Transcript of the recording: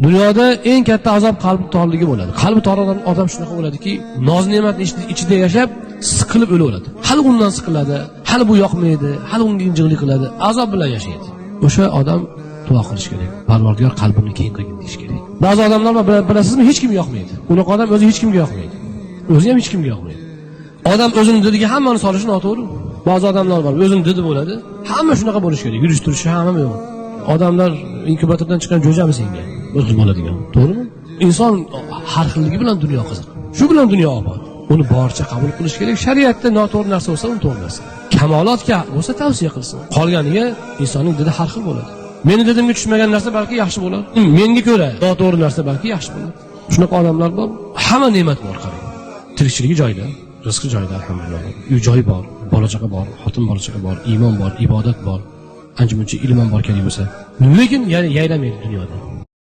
Dunyoda eng katta azob qalbi torligi bo'ladi. Qalbi tor odam shunaqa bo'ladiki, noz ne'matni ichida yashab, siqilib o'laveradi. Hali undan siqiladi, hali bu yoqmaydi, hali unga injiqlik qiladi, azob bilan yashaydi. O'sha odam duo qilish kerak. Parvardigor, qalbimni keng qilgin deyish kerak. Ba'zi odamlar bor, bilasizmi, hech kimga yoqmaydi. Unaqa odam o'zi hech kimga yoqmaydi. O'zi ham hech kimga yoqmaydi. Odam o'zini didiga hammani solishi noto'g'ri. Ba'zi odamlar bor, o'zini didi bo'ladi. Hamma shunaqa bo'lishi kerak. Yurish turishi hamma yo'q. Odamlar inkubatordan chiqqan jo'jami senga? O'zi bo'ladigan. To'g'rimi? Inson har xilligi bilan dunyo qiziq. Shu bilan dunyo obod. Uni boricha qabul qilish kerak. Shariatda noto'g'ri narsa bo'lsa, uni to'g'rilasin. Kamolotga bo'lsa tavsiya qilsin. Qolganiga insonning didi har xil bo'ladi. Meni didimga tushmagan narsa balki yaxshi bo'ladi. Menga ko'ra noto'g'ri narsa balki yaxshi bo'ladi. Shunaqa odamlar bor. Hamma ne'mat bor, qarang. Tirikchiligi joyida, rizqi joyida, alhamdulillah. Uy joyi bor, bola chaqa bor, xotin bola chaqa bor, iymon bor, ibodat bor. Ancha muncha ilm ham bor kerak bo'lsa. Lekin yayramaydi dunyoda.